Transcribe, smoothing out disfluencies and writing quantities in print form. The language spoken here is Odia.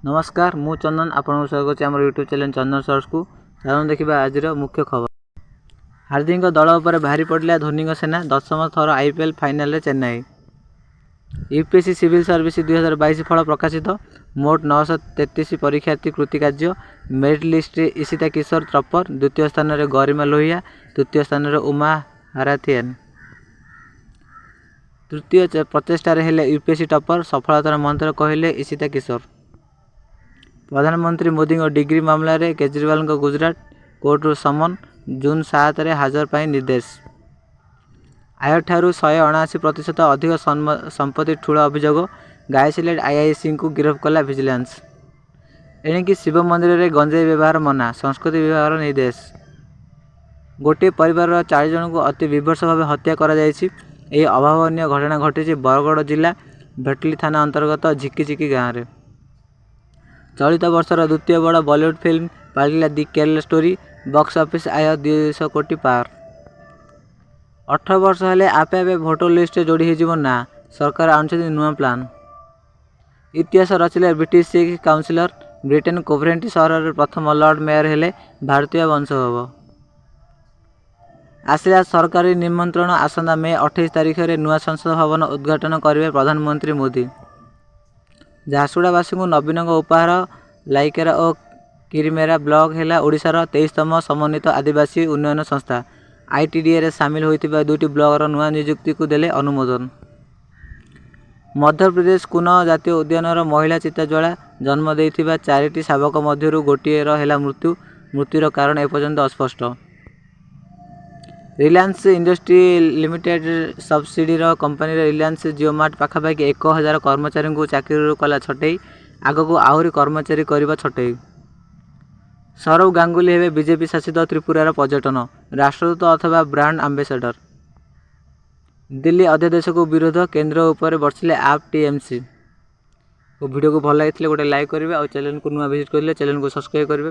ନମସ୍କାର, ମୁଁ ଚନ୍ଦନ, ଆପଣଙ୍କୁ ସ୍ୱାଗତ କରୁଛି ଆମର ୟୁଟ୍ୟୁବ୍ ଚ୍ୟାନେଲ୍ ଚନ୍ଦନ ସର୍ଟସକୁ। ଚାଲନ୍ତୁ ଦେଖିବା ଆଜିର ମୁଖ୍ୟ ଖବର। ହାର୍ଦ୍ଦିକଙ୍କ ଦଳ ଉପରେ ଭାରି ପଡ଼ିଲା ଧୋନିଙ୍କ ସେନା। 10ମ ଥର ଆଇପିଏଲ୍ ଫାଇନାଲରେ ଚେନ୍ନାଇ। ୟୁପିଏସ୍ସି ସିଭିଲ୍ ସର୍ଭିସ 2022 ଫଳ ପ୍ରକାଶିତ। ମୋଟ 933 ପରୀକ୍ଷାର୍ଥୀ କୃତିକାର୍ଯ୍ୟ। ମେରିଟ୍ ଲିଷ୍ଟରେ ଇଶିତା କିଶୋର ଟପ୍ପର। ଦ୍ୱିତୀୟ ସ୍ଥାନରେ ଗରିମା ଲୋହିଆ, ତୃତୀୟ ସ୍ଥାନରେ ଉମା ହାରାଥିଆନ୍। ତୃତୀୟ ପ୍ରଚେଷ୍ଟାରେ ହେଲେ ୟୁପିଏସ୍ସି ଟପ୍ପର। ସଫଳତାର ମନ୍ତ୍ର କହିଲେ ଇଶିତା କିଶୋର। ପ୍ରଧାନମନ୍ତ୍ରୀ ମୋଦିଙ୍କ ଡିଗ୍ରୀ ମାମଲାରେ କେଜ୍ରିୱାଲଙ୍କୁ ଗୁଜରାଟ କୋର୍ଟରୁ ସମନ। ଜୁନ୍ 7ରେ ହାଜର ପାଇଁ ନିର୍ଦ୍ଦେଶ। ଆୟଠାରୁ 179% ଅଧିକ ସମ୍ପତ୍ତି ଠୁଳ ଅଭିଯୋଗ। ଗାଇସିଲେଟ ଆଇଆଇସିଙ୍କୁ ଗିରଫ କଲା ଭିଜିଲାନ୍ସ। ଏଣିକି ଶିବ ମନ୍ଦିରରେ ଗଞ୍ଜେଇ ବ୍ୟବହାର ମନା। ସଂସ୍କୃତି ବିଭାଗର ନିର୍ଦ୍ଦେଶ। ଗୋଟିଏ ପରିବାରର ଚାରି ଜଣଙ୍କୁ ଅତି ବୀଭତ୍ସ ଭାବେ ହତ୍ୟା କରାଯାଇଛି। ଏହି ଅଭାବନୀୟ ଘଟଣା ଘଟିଛି ବରଗଡ଼ ଜିଲ୍ଲା ଭେଟଲି ଥାନା ଅନ୍ତର୍ଗତ ଝିକିଝିକି ଗାଁରେ। ଚଳିତ ବର୍ଷର ଦ୍ୱିତୀୟ ବଡ଼ ବଲିଉଡ୍ ଫିଲ୍ମ ପାଲଟିଲା ଦି କେରଲା ଷ୍ଟୋରି। ବକ୍ସ ଅଫିସ ଆୟ 200 କୋଟି ପାର। 18 ବର୍ଷ ହେଲେ ଆପେ ଆପେ ଭୋଟର ଲିଷ୍ଟରେ ଯୋଡ଼ି ହୋଇଯିବ ନାଁ। ସରକାର ଆଣୁଛନ୍ତି ନୂଆ ପ୍ଲାନ୍। ଇତିହାସ ରଚିଲେ ବ୍ରିଟିଶ ଶିଖ କାଉନସିଲର। ବ୍ରିଟେନ କୋଭେଣ୍ଟ୍ରି ସହରର ପ୍ରଥମ ଲର୍ଡ ମେୟର ହେଲେ ଭାରତୀୟ ବଂଶୋଦ୍ଭବ। ଆସିଲା ସରକାରୀ ନିମନ୍ତ୍ରଣ। ଆସନ୍ତା ମେ 28 ତାରିଖରେ ନୂଆ ସଂସଦ ଭବନ ଉଦ୍ଘାଟନ କରିବେ ପ୍ରଧାନମନ୍ତ୍ରୀ ମୋଦି। ଝାରସୁଗୁଡ଼ାବାସୀଙ୍କୁ ନବୀନଙ୍କ ଉପହାର। ଲଇକେରା ଓ କିରିମେରା ବ୍ଲକ ହେଲା ଓଡ଼ିଶାର 23ତମ ସମନ୍ୱିତ ଆଦିବାସୀ ଉନ୍ନୟନ ସଂସ୍ଥା। ଆଇଟିଡିଏରେ ସାମିଲ ହୋଇଥିବା ଦୁଇଟି ବ୍ଲକର ନୂଆ ନିଯୁକ୍ତିକୁ ଦେଲେ ଅନୁମୋଦନ। ମଧ୍ୟପ୍ରଦେଶ କୁନୋ ଜାତୀୟ ଉଦ୍ୟାନରେ ମହିଳା ଚିତା ଜ୍ୱାଳା। ଜନ୍ମ ଦେଇଥିବା ଚାରିଟି ଶାବକ ମଧ୍ୟରୁ ଗୋଟିଏର ହେଲା ମୃତ୍ୟୁ। ମୃତ୍ୟୁର କାରଣ ଏପର୍ଯ୍ୟନ୍ତ ଅସ୍ପଷ୍ଟ। Reliance industry limited subsidiary company Reliance JioMart ପାଖାପାଖି 1000 କର୍ମଚାରୀଙ୍କୁ ଚାକିରିରୁ କଲା ଛଟେଇ। ଆଗକୁ ଆହୁରି କର୍ମଚାରୀ କରିବ ଛଟେଇ। ସୌରଭ ଗାଙ୍ଗୁଲି ହେବେ ବିଜେପି ଶାସିତ ତ୍ରିପୁରାର ପର୍ଯ୍ୟଟନ ରାଷ୍ଟ୍ରଦୂତ ଅଥବା ବ୍ରାଣ୍ଡ ଆମ୍ବାସେଡର। ଦିଲ୍ଲୀ ଅଧ୍ୟାଦେଶକୁ ବିରୋଧ। କେନ୍ଦ୍ର ଉପରେ ବର୍ଷିଲେ ଆପ୍, ଟିଏମସି। ଭିଡ଼ିଓକୁ ଭଲ ଲାଗିଥିଲେ ଗୋଟେ ଲାଇକ୍ କରିବେ ଆଉ ଚ୍ୟାନେଲକୁ ନୂଆ ଭିଜିଟ୍ କରିଲେ ଚ୍ୟାନେଲକୁ ସବସ୍କ୍ରାଇବ୍ କରିବେ।